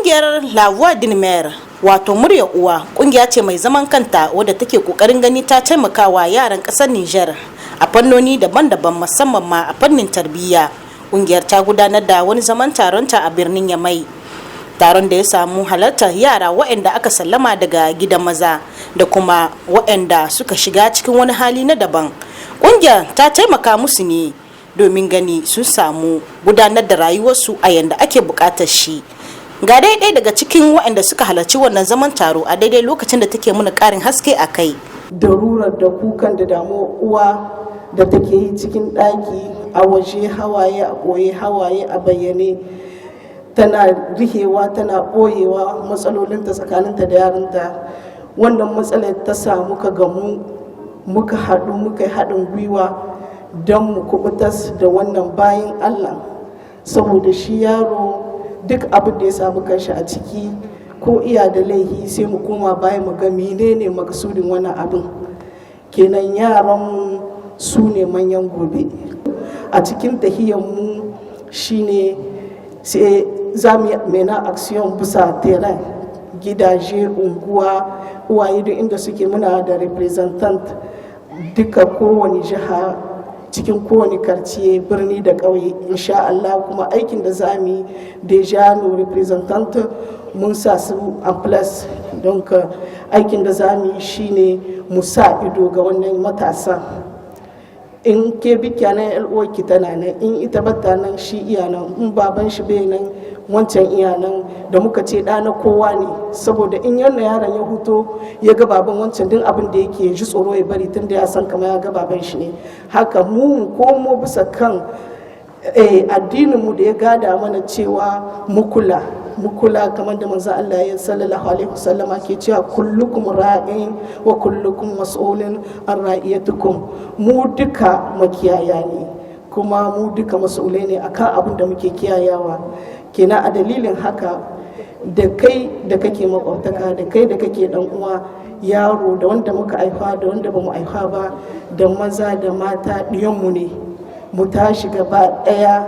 Ƙungiyar La Voix d'une Mère, wato Murya Uwa, ƙungiya ce mai zaman kanta wadda take ƙoƙarin gani ta taimakawa yaran ƙasar Nijar a fannoni daban-daban, musamman ma a fannin tarbiyya. Ƙungiyar ta gudanar da wani zaman taronta a birnin Yamai. Taron da ya samu halartar yara waɗanda aka sallama daga gidan maza da kuma waɗanda suka shiga cikin wani hali na daban. Ƙungiyar ta taimaka musu ne domin gani sun samu gudanar da rayuwarsu a yanda ake buƙatar shi. Ga dai ɗaya daga cikin waɗanda suka halarci wannan zaman taro a daidai lokacin da take muna ƙarin haske a kai. Darurar da kukan da damuwar uwa da take yi cikin ɗaki, a waje, hawaye a ɓoye, hawaye a bayyane, tana rihewa, tana ɓoyewa matsalolinta tsakaninta da yaranta. Wannan matsalar ta sa muka gamu, muka haɗu, muka yi haɗin gwiwa don mu kubutas da wannan bayan Allah, saboda shi yaro, duk abin da ya samu kanshi a ciki, ko iya da laihi, sai mu koma bayan mu ga menene makasudin wannan abin. Kenan yaran su ne manyan gobe. A cikin mu shine sai za mu mener action bisa terrain, gidaje, unguwa, uwaye duk inda suke. Muna da représentant duka kowane jiha, cikin kowane quartier, birni da ƙauye, insha Allah. Kuma aikin da za mu yi, déjà nos représentants mun sa su en place. Donc aikin da za mu yi shine mu sa ido ga wannan matasa. In ke bikya nan, uwarki tana nan. In ita bata nan, shi iya nan. In baban shi bai nan, wancan iya nan. Da muka ce ɗa na kowa ne, saboda in yana yaron ya huto ya ga baban wancan, duk abin da yake ji tsoro ya bari, tun da ya san kamar ya ga baban shi ne. Haka mu komo bisa kan addinin mu da ya gada mana cewa mukula mukula, kamar da manzo Allah ya sallallahu alaihi wasallama ke cewa: "Kullukum ra'in wa kullukum mas'ulun an ra'iyatukum." Mu duka makiyaya ne, kuma mu duka mas'ulai ne akan abin da muke kiyayawa. Kenan a dalilin haka, da kai da kake makwabtaka, da kai da kake dan uwa, yaro da wanda muka haifa da wanda bamu haifa ba, da maza da mata, ɗiyanmu ne. Mu tashi gaba ɗaya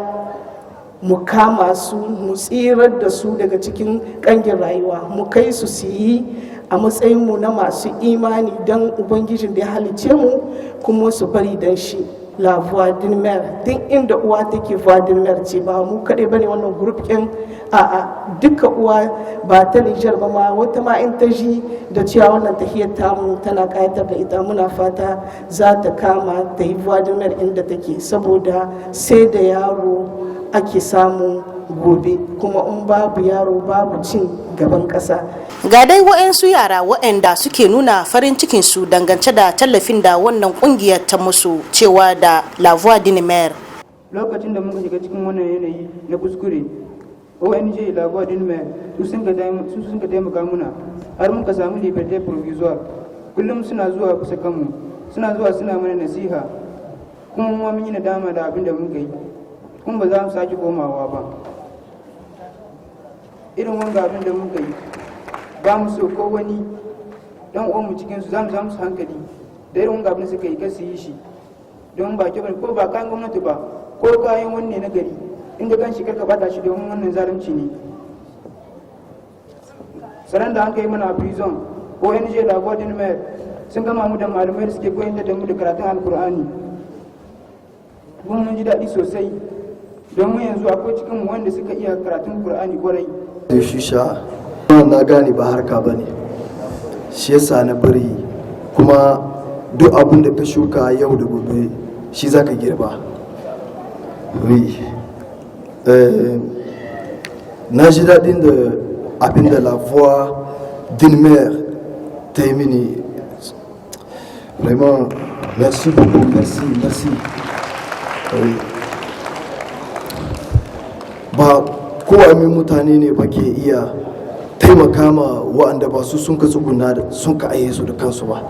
mu kama su, mu tsirar da su daga cikin ƙangin rayuwa, mu kai su su yi a matsayinmu na masu imani don Ubangijin da ya halicce mu, kuma su bari don shi. La Voix d'une Mère, duk inda uwa take, voix d'une mère ce. Ba mu kaɗai bane wannan groupe ɗin, a'a, duka uwa, ba ta Nijar ba ma, wata ma in ta ji da cewa wannan tahiyar tamu tana ƙayatar da ita, muna fata za ta kama ta yi voix d'une mère inda take, saboda sai da yaro ake samun gobe, kuma in babu yaro babu cin gaban ƙasa. Ga dai wa'yansu yara waɗanda suke nuna farin cikin su dangance da tallafin da wannan kungiyar ta musu, cewa da La Voix d'une Mère. Lokacin da muka shiga cikin wannan yanayi na kuskure, ONG La Voix d'une Mère su sun ka taimaka muna har muka samu liberté provisoire. Kullum suna zuwa kusa kanmu, suna zuwa suna mana nasiha, kuma mu mun yi nadama da abin da muka yi, kuma ba za mu sake komawa ba irin wanga abin da muka yi. Ba mu so ko wani dan uwanmu cikin su, za mu su hankali da irin wanga abin da suka yi, kar su yi shi, don ba kyau, ko ba kayan gwamnati ba, ko kayan wanne na gari, in ga gan shi karka bata shi, domin wannan zalunci ne. Tsaron da an kai mana a prison, ONG La Voix d'une Mère sun gama mu da malamai da suke koyar da mu da karatun Alkur'ani, kuma mun ji daɗi sosai, domin yanzu akwai cikin mu wanda suka iya karatun Kur'ani kwarai. Da shisha na gane ba harka ba ne, shi yasa na bari. Kuma duk abin da ka shuka yau da gobe, shi za ka girba. Oui. Na ji daɗin da abin da La Voix d'une Mère ta yi mini. Vraiment, merci beaucoup, merci, merci. Oui. Ba kowane mutane ne ba ke iya taimaka ma wa'anda ba su sun ka tsuguna sun ka aihe su da kansu ba.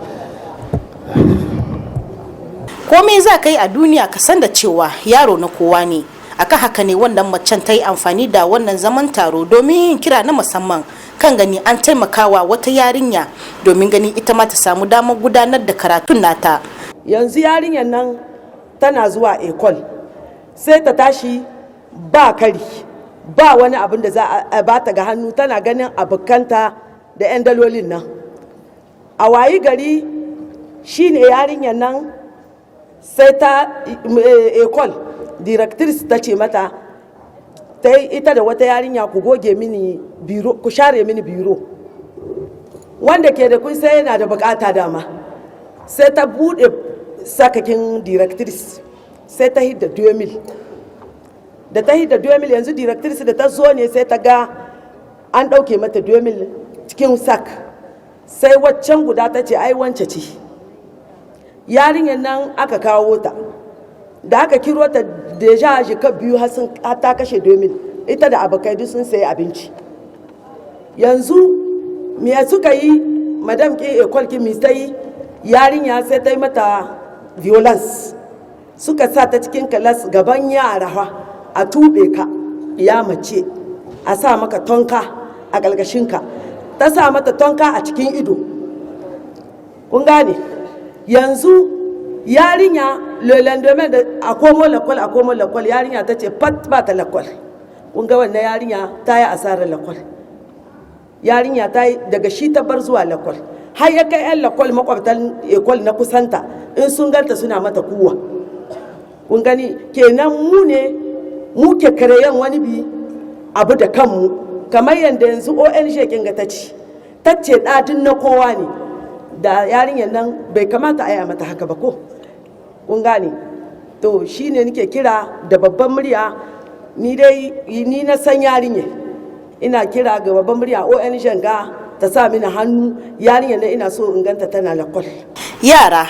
Komai za ka yi a duniya, ka san da cewa yaro na kowa ne. Akan haka ne wannan macen ta yi amfani da wannan zaman taro domin yin kira na musamman kan gani an taimakawa wata yarinya, domin gani ita ma ta samu damar gudanar da karatun nata. Yanzu yarinyar nan tana zuwa école, sai ta tashi ba kari. Ba wani abin da za a bata ga hannu, tana ganin abokanta da 'yan dalolin nan. A wayi gari shine yarinyar nan sai ta école, directrice ta ce mata ta ita da wata yarinya, "Ku goge mini biro, ku share mini biro." Wanda ke da kun sai yana da bukata dama. Sai ta bude sakakin directrice, sai ta hidda 2000. Da ta hidda 2000, yanzu directrice da ta zo ne sai ta ga an ɗauke mata 2000 cikin sac. Sai waccan guda ta ce, "Ai wance ce." Yarinyar nan aka kawo ta. Da aka kiro ta, déjà jika 2 har sun ta kashe 2000, ita da abokai duk sun sayi abinci. Yanzu me suka yi? Madame ki école ki mi ta yi? Yarinya sai ta yi mata violence. Suka sa ta cikin classe gaban yara, a tube ka ya mace, a sa maka tonka a ƙarƙashinka. Ta sa mata tonka a cikin ido. Kun gane? Yanzu yarinya, le lendemain da a komo lakwal, a komo lakwal, yarinya ta ce fat ba ta lakwal. Kun ga wannan yarinya ta yi asarar lakwal. Yarinya ta yi daga shi ta bar zuwa lakwal, har ya kai 'yan lakwal, makwabtan école na kusanta, in sun ganta suna mata kuwa. Kun gani? Kenan mu ne muke karayan wani bi abu da kanmu, kamar yadda yanzu ONG kinga ta ce, ta ce ɗadin na kowa ne. Da yarinyar nan bai kamata a yi mata haka ba ko? Kun gane? To shine nake kira da babban murya. Ni dai ni na san yarinyar. Ina kira ga babban murya, ONG ga ta sa mini hannu, yarinyar nan ina so in ganta tana lakwal. Yara.